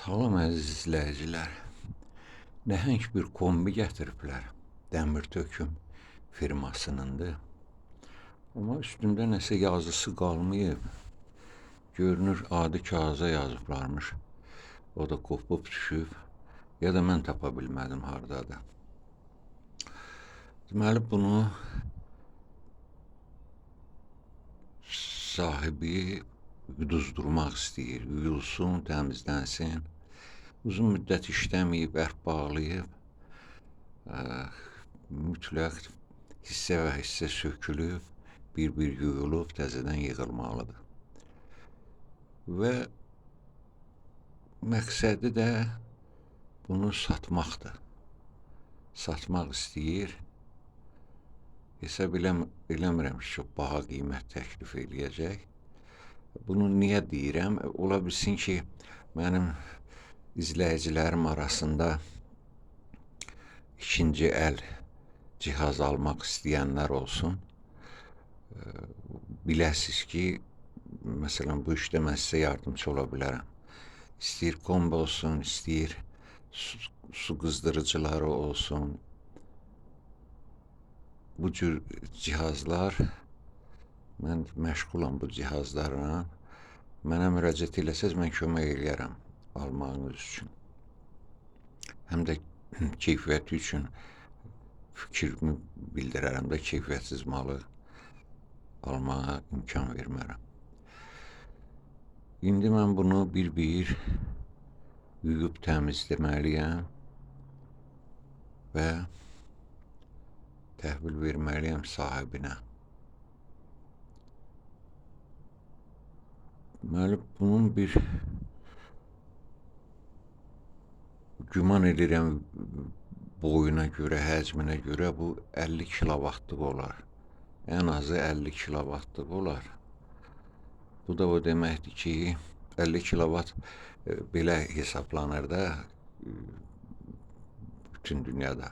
Salam əziz izləyicilər. Nəhəng bir kombi gətiriblər. Dəmir töküm firmasınındır. Amma üstündə nəsə yazısı qalmayıb. Görünür adi kağıza yazıblarmış. O da qopub düşüb. Ya da mən tapa bilmədim hardadır. Deməli bunu sahibi yuduzdurmaq istəyir. Yuyulsun, təmizlənsin. Uzun müddət işləməyib, bərk bağlayıb. Mütləq hissə və hissə sökülüb, bir-bir yuyulub, təzədən yığılmalıdır. Və məqsədi də bunu satmaqdır. Satmaq istəyir. Hesab eləmirəm ki, çox baha qiymət təklif eləyəcək. Bunu niyə deyirəm? Ola bilsin ki, mənim izləyicilərim arasında ikinci əl cihaz almaq istəyənlər olsun. Biləsiz ki, məsələn, bu işdə mən sizə yardımçı ola bilərəm. İstəyir kombi olsun, istəyir su qızdırıcıları olsun. Bu cür cihazlar, mən məşğulam bu cihazlarla. Mənə müraciət eləsəz, mən kömək eləyərəm almağınız üçün. Həm də keyfiyyəti üçün fikrimi bildirərəm də, keyfiyyətsiz malı almağa imkan vermərəm. İndi mən bunu bir-bir yuyub təmizləməliyəm və təhvil verməliyəm sahibinə. Deməli, bunun bir güman edirəm boyuna görə, həcminə görə bu 50 kilovatlıq olar. Ən azı 50 kilovatlıq olar. Bu da o deməkdir ki, 50 kilovat belə hesablanır da bütün dünyada.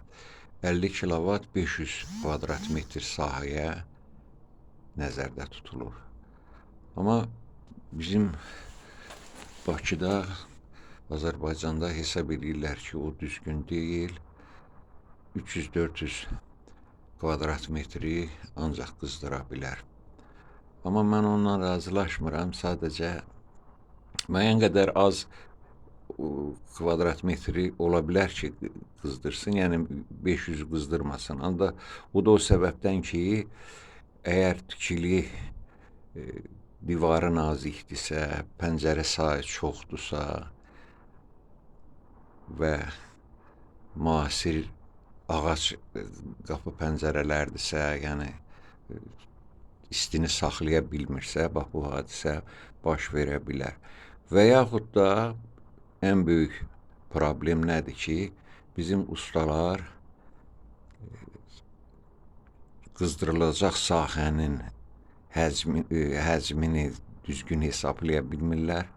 50 kilovat 500 kvadrat metr sahəyə nəzərdə tutulur. Amma bizim Bakıda, Azərbaycanda hesab edirlər ki, o düzgün deyil. 300-400 kvadrat metri ancaq qızdıra bilər. Amma mən onunla razılaşmıram. Sadəcə müəyyən qədər az kvadrat metri ola bilər ki, qızdırsın. Yəni 500 qızdırmasın. Ancaq o da o səbəbdən ki, əgər tikili divarı nazikdirsə, pəncərə sayı çoxdursa və müasir ağac qapı pəncərələrdirsə, yəni istini saxlaya bilmirsə, bax bu hadisə baş verə bilər. Və yaxud da ən böyük problem nədir ki, bizim ustalar qızdırılacaq sahənin həcmini düzgün hesablaya bilmirlər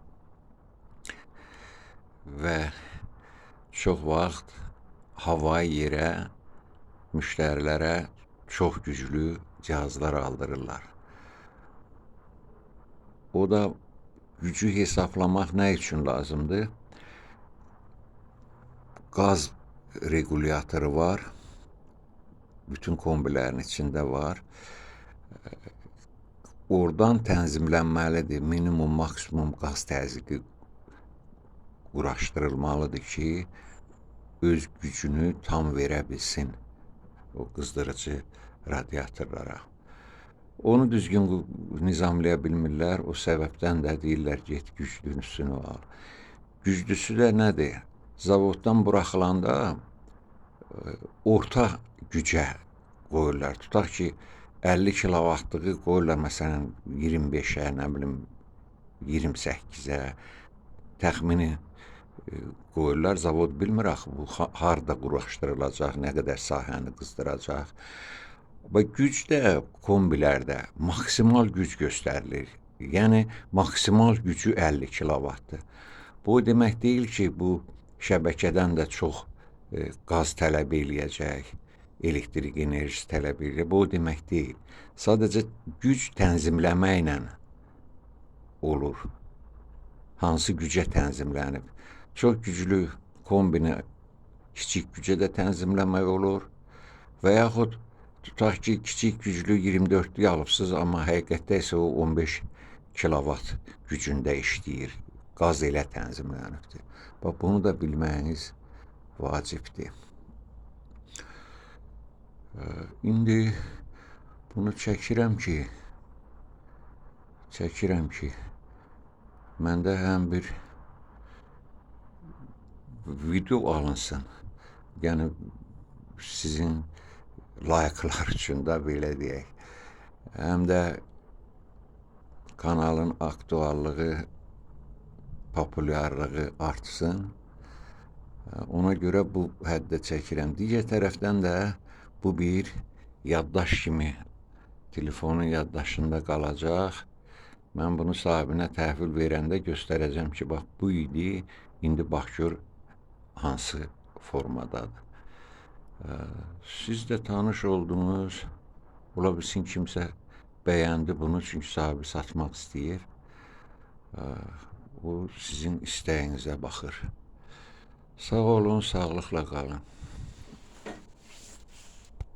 və çox vaxt havayı yerə müştərilərə çox güclü cihazlar aldırırlar. O da gücü hesablamaq nə üçün lazımdır? Qaz regulyatoru var. Bütün kombilərin içində var. Oradan tənzimlənməlidir. Minimum, maksimum qaz təzyiqi quraşdırılmalıdır ki, öz gücünü tam verə bilsin o qızdırıcı radiatorlara. Onu düzgün nizamlaya bilmirlər. O səbəbdən də deyirlər, get güclüsünü al. Güclüsü də nədir? Zavoddan buraxılanda orta gücə qoyurlar. Tutaq ki, 50 kilovatlığı qoyurlar məsələn 25-ə, nə bilim 28-ə təxmini qoyurlar. Zavod bilmir axı bu harda quraşdırılacaq, nə qədər sahəni qızdıracaq. Və güc də kombilərdə maksimal güc göstərilir. Yəni maksimal gücü 50 kilovatdır. Bu o demək deyil ki, bu şəbəkədən də çox qaz tələb eləyəcək, elektrik enerjisi tələb eləyəcək. Bu o demək deyil. Sadəcə güc tənzimləməklə olur. Hansı gücə tənzimlənib. Çox güclü kombini kiçik gücə də tənzimləmək olur. Və yaxud tutaq ki, kiçik güclü 24-lük alıbsınız, amma həqiqətdə isə o 15 kilovat gücündə işləyir. Qaz elə tənzimlənibdir. Bax, bunu da bilməyiniz vacibdir. İndi bunu çəkirəm ki, məndə həm bir video alınsın. Yəni sizin layiqlar üçün də belə deyək. Həm də kanalın aktuallığı, populyarlığı artsın. Ona görə bu həddə çəkirəm. Digər tərəfdən də bu bir yaddaş kimi telefonun yaddaşında qalacaq. Mən bunu sahibinə təhvil verəndə göstərəcəm ki, bax bu idi, indi bax gör hansı formadadır. Siz də tanış oldunuz. Ola bilsin kimsə bəyəndi bunu, çünki sahibi satmaq istəyir. O sizin istəyinizə baxır. Sağ olun, sağlıqla qalın.